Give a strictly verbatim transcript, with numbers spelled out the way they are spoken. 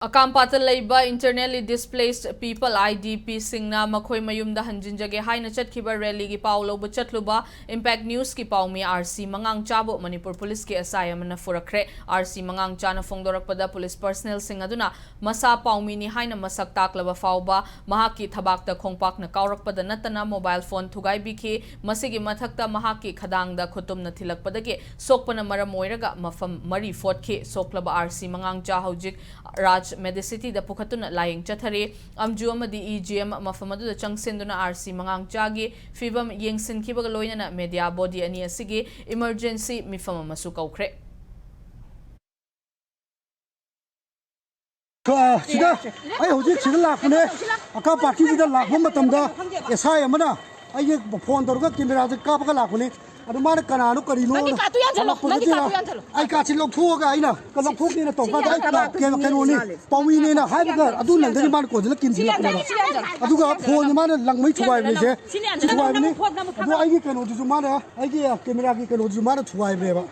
ꯑꯀꯥꯝꯄꯥꯠꯇ ꯂꯩꯕ Internally Displaced People, I D P ꯁꯤꯡꯅ ꯃꯈꯣꯏ ꯃꯌꯨꯝꯗ ꯍꯟꯖꯤꯟꯖꯒꯦ ꯍꯥꯏꯅ ꯆꯠꯈꯤꯕ ꯔꯦꯂꯤꯒꯤ ꯄꯥꯎ ꯂꯧꯕ ꯆꯠꯂꯨꯕ Impact News ꯀꯤ ꯄꯥꯎꯃꯤ R C ꯃꯉꯥꯡꯆꯥꯕꯨ ꯃꯅꯤꯄꯨꯔ ꯄꯨꯂꯤꯁꯀꯤ S I ꯑꯃꯅ ꯄꯨꯔꯛꯈ꯭ꯔꯦ꯫ R C ꯃꯉꯥꯡꯆꯥꯅ ꯐꯣꯡꯗꯣꯔꯛꯄꯗ, ꯄꯨꯂꯤꯁ personnel ꯁꯤꯡ ꯑꯗꯨꯅ ꯃꯁꯥ ꯄꯥꯎꯃꯤꯅꯤ ꯍꯥꯏꯅ ꯃꯁꯛ ꯇꯥꯛꯂꯕ ꯐꯥꯎꯕ ꯃꯍꯥꯛꯀꯤ ꯊꯕꯥꯛꯇ ꯈꯣꯡꯄꯥꯛꯅ ꯀꯥꯎꯔꯛꯄꯗ ꯅꯠꯇꯅ mobile phone ꯊꯨꯒꯥꯏꯕꯤꯈꯤ꯫ ꯃꯁꯤꯒꯤ ꯃꯊꯛꯇ ꯃꯍꯥꯛꯀꯤ ꯈꯗꯥꯡꯗ ꯈꯨꯇꯨꯝꯅ ꯊꯤꯜꯂꯛꯄꯗꯒꯤ ꯁꯣꯛꯄꯅ ꯃꯔꯝ ꯑꯣꯏꯔꯒ ꯃꯐꯝ ꯃꯔꯤ ꯐꯣꯠꯈꯤ꯫ ꯁꯣꯛꯂꯕ R C ꯃꯉꯥꯡꯆꯥ ꯍꯧꯖꯤꯛ ꯔꯥꯖ Medicity ꯗ ꯄꯨꯈꯠꯇꯨꯅ ꯂꯥꯌꯦꯡ ꯆꯠꯊꯔꯤ꯫ ꯑꯝꯖꯨ ꯑꯃꯗꯤ E G M ꯃꯐꯝ ꯑꯗꯨꯗ ꯆꯪꯁꯤꯟꯗꯨꯅ R C ꯃꯉꯥꯡꯆꯥꯒꯤ ꯐꯤꯕꯝ ꯌꯦꯡꯁꯤꯟꯈꯤꯕꯒ ꯂꯣꯏꯅꯅ media body ꯑꯅꯤ ꯑꯁꯤꯒꯤ emergency ꯃꯤꯐꯝ ꯑꯃꯁꯨ ꯀꯧꯈ꯭ꯔꯦ꯫ ꯀ-, ꯁꯤꯗ ꯑꯩ ꯍꯧꯖꯤꯛ ꯁꯤꯗ ꯂꯥꯛꯄꯅꯦ꯫ ꯑꯀꯥꯝꯄꯥꯠꯀꯤꯁꯤꯗ ꯂꯥꯛꯄ ꯃꯇꯝꯗ S I ꯑꯃꯅ ꯑꯩꯒꯤ phone ꯇꯧꯔꯒ camera ꯁꯦ ꯀꯥꯞꯄꯒ ꯂꯥꯛꯄꯅꯦ꯫ ꯑꯗꯨ ꯃꯥꯅ ꯀꯅꯥꯅꯣ ꯀꯔꯤꯅꯣ ꯅꯪꯒꯤ card ꯇꯨ ꯌꯥꯟꯁꯤꯜꯂꯣ, ꯅꯪꯒꯤ ꯍꯪꯉꯛꯄꯗꯨꯗ card ꯇꯨ ꯌꯥꯟꯁꯤꯜꯂꯣ꯫ ꯑꯩ card ꯁꯦ ꯂꯧꯊꯣꯛꯑꯒ ꯑꯩꯅ ꯂꯧꯊꯣꯛꯀꯦꯅ ꯇꯧꯕ ꯀꯥꯟꯗ ꯑꯩ ꯀ-, ꯀꯩꯅꯣ-, ꯀꯩꯅꯣꯅꯤ, ꯄꯥꯎꯃꯤꯅꯦꯅ ꯍꯥꯏꯕꯒ ꯑꯗꯨ ꯅꯪꯗꯅꯤ ꯃꯥꯅ ꯀꯣꯟꯁꯤꯜꯂ ꯀꯤꯟꯁꯤꯜꯂꯛꯄꯅꯦꯕ꯫ ꯑꯗꯨꯒ phone ꯁꯦ ꯃꯥꯅ ꯂꯪꯕꯩ ꯊꯨꯒꯥꯏꯕꯅꯤꯁꯦ꯫ ꯊꯨꯒꯥꯏꯕꯅꯤ꯫ ꯑꯗꯣ ꯑꯩꯒꯤ ꯀꯩꯅꯣꯗꯨꯁꯨ ꯃꯥꯅ, ꯑꯩꯒꯤ camera ꯒꯤ ꯀꯩꯅꯣꯗꯨꯁꯨ ꯃꯥꯅ ꯊꯨꯒꯥꯏꯕꯅꯦꯕ꯫